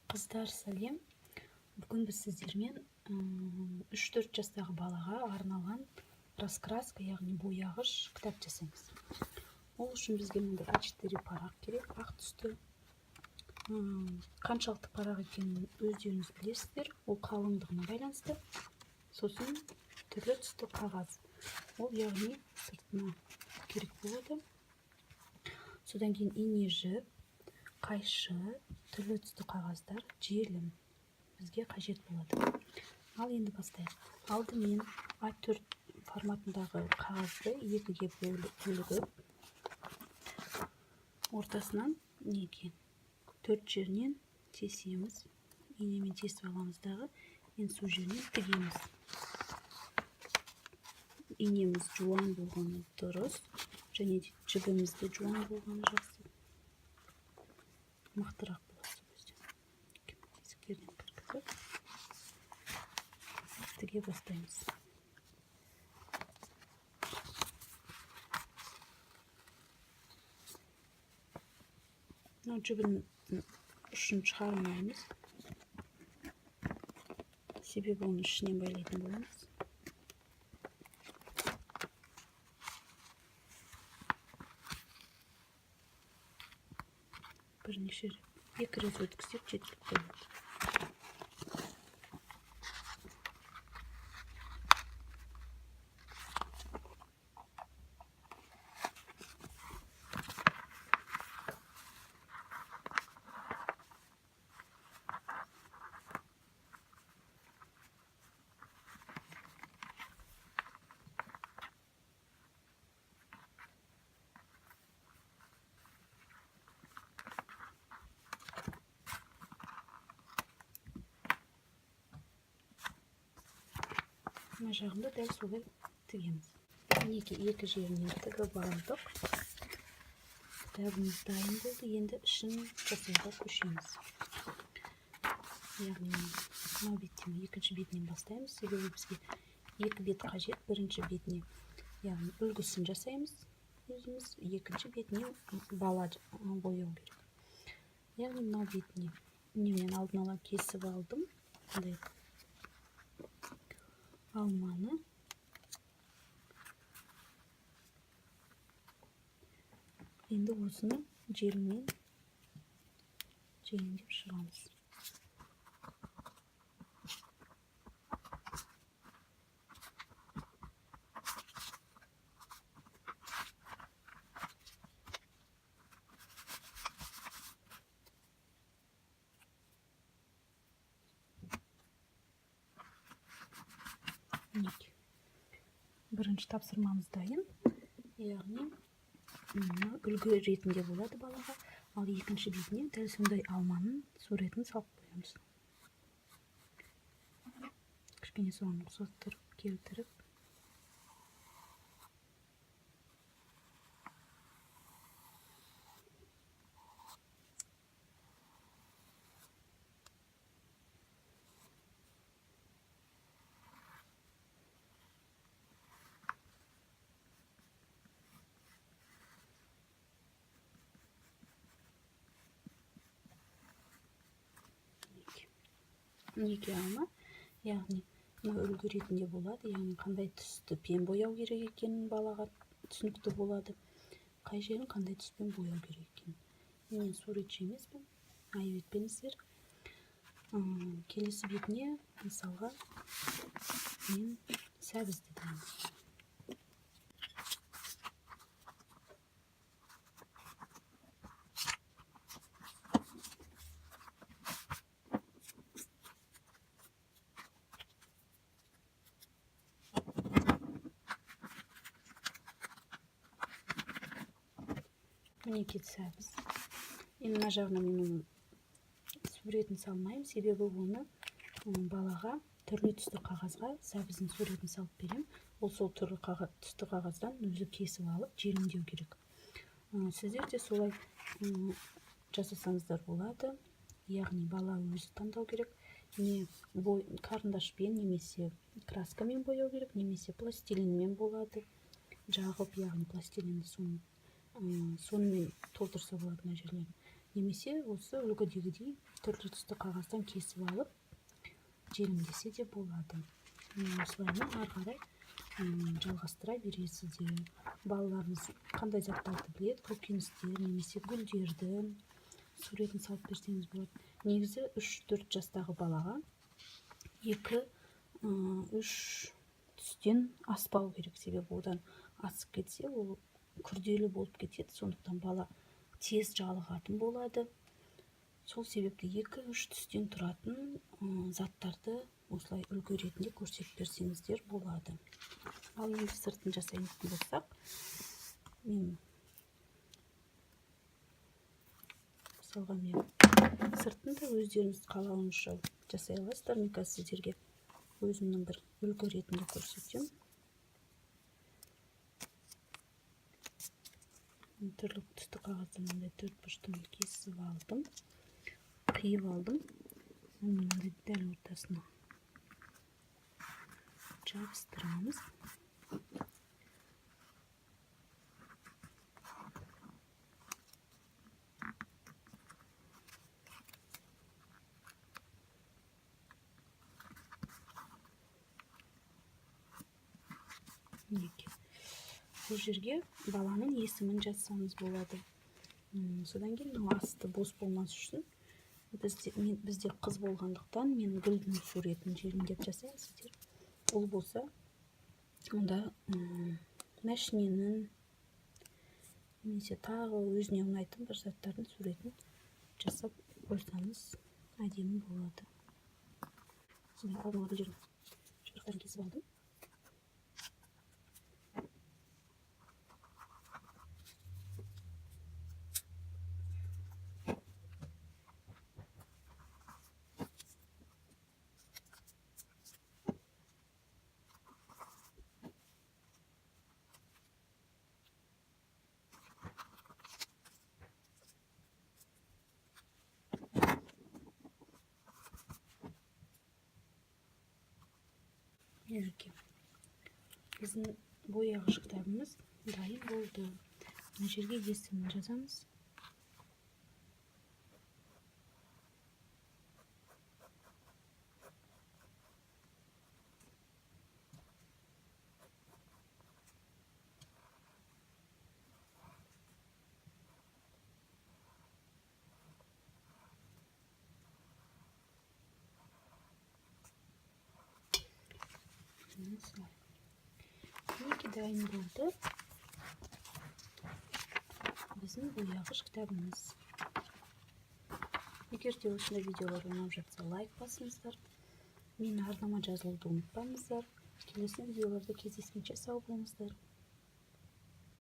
Қыздар, сәлем! Бүгін біз сіздермен 3-4 жастағы балаға арналған раскраска, яғни бояғыш кітап жасаймыз. Ол үшін бізге мындай А4 парақ керек, ақ түсті. Қаншалықты парақ екенін өздеріңіз білесіздер, ол қалыңдығына байланысты. Сосын түрлі түсті қағаз, ол яғни сыртына керек болады. Содан кейін ине, жіп, қайшы, түрлі түсті қағаздар, желім бізге қажет болады. Ал енді бастайық. Алдымен А4 форматындағы қағазды екіге бөліп, ортасынан, неге, төрт жерінен тесеміз. Инемен тесіп аламыз дағы, енді сол жерінен тігеміз. Инеміз жуан болғаны дұрыс және де жібіміз де жуан болғаны жақсы, мықтырақ болады сол кезде. Тесіктерден кіргізіп, тіге бастаймыз. Мынау жібінің ұшын шығармаймыз, себебі оны ішінен байлайтын боламыз. Бірнеше рет, екі рет өткізсек, жеткілікті болады. Мына жағында дәл солай тігеміз. Мінекей, екі жерінен тігіп алдық, кітабымыз дайын болды. Енді ішін жасауға көшеміз, яғни мынау беттен, екінші бетінен бастаймыз, себебі бізге екі бет қажет. Бірінші бетіне, яғни үлгісін жасаймыз өзіміз, екінші бетіне бала бояу керек. Яғни мынау бетіне мен алдын ала кесіп алдым мындай алманы. Енді осыны желіммен желімдеп шығамыз. Мінекей, бірінші тапсырмамыз дайын, яғни мына үлгі ретінде болады балаға. Ал екінші бетіне дәл сондай алманың суретін салып қоямыз, кішкене соған ұқсастырып, келтіріп. Мінекей, алма, яғни мына үлгі ретінде болады, яғни қандай түспен бояу керек екенін балаға түсінікті болады, қай жерін қандай түспен бояу керек екенін. Мен суретші емеспін, айып етпеңіздер. Келесі бетіне, мысалға, мен сәбізді дайындаймын. Мінекей, сәбіз. Енді мына жағына мен оның суретін салмаймын, себебі оны балаға түрлі түсті қағазға сәбіздің суретін салып беремін. Ол сол түрлі түсті қағаздан өзі кесіп алып, желімдеу керек. Сіздер де солай жасасаңыздар болады, яғни бала өзі таңдау керек: не карандашпен немесе краскамен бояу керек, немесе пластилинмен болады жағып, яғни пластилинді сонымен толтырса болады мына жерлерін. Немесе осы үлгідегідей түрлі түсті қағаздан кесіп алып желімдесе де болады. Осылайынан ары қарай жалғастыра бересіздер. Балаларыңыз қандай заттарды біледі, көкөністер немесе гүлдерді суретін салып берсеңіз болады. Негізі 3-4 жастағы балаға 2-3 түстен аспау керек, себебі одан асып кетсе ол күрделі болып кетеді, сондықтан бала тез жалығатын болады. Сол себепті 2-3 түстен тұратын заттарды осылай үлгі ретінде көрсетіп берсеңіздер болады. Ал енді сыртын жасайтын болсақ, мен мысалға сыртын да өздеріңіз қалауынша жасай аласыздар. Мен қазір сіздерге өзімнің бір үлгі ретінде көрсетемін. Мен түрлі түсті қағаздан мынандай төрт бұрыштан кесіп алдым, қиып алдым. Оны мынандай дәл ортасына жабыстырамыз. Мінекей. Бұл жерге баланың есімін жазсаңыз болады. Содан кейін мынау асты бос болмас үшін бізде қыз болғандықтан мен гүлдің суретін желімдеп жасаймын. Сіздер ұл болса, онда мәшиненің немесе тағы өзіне ұнайтын бір заттардың суретін жасап қойсаңыз әдемі болады. Сондай алдын ала гүлдердің жапырақтарын кесіп алдым. Мінекей, біздің бояғыш кітабымыз дайын болды. Мына жерге есімін жазамыз. Мінекей, дайын болды біздің бояғыш кітабымыз. Егер де осындай видеолар ұнап жатса, лайк басыңыздар. Менің арнама жазылуды ұмытпаңыздар. Келесі видеоларда кездескенше сау болыңыздар.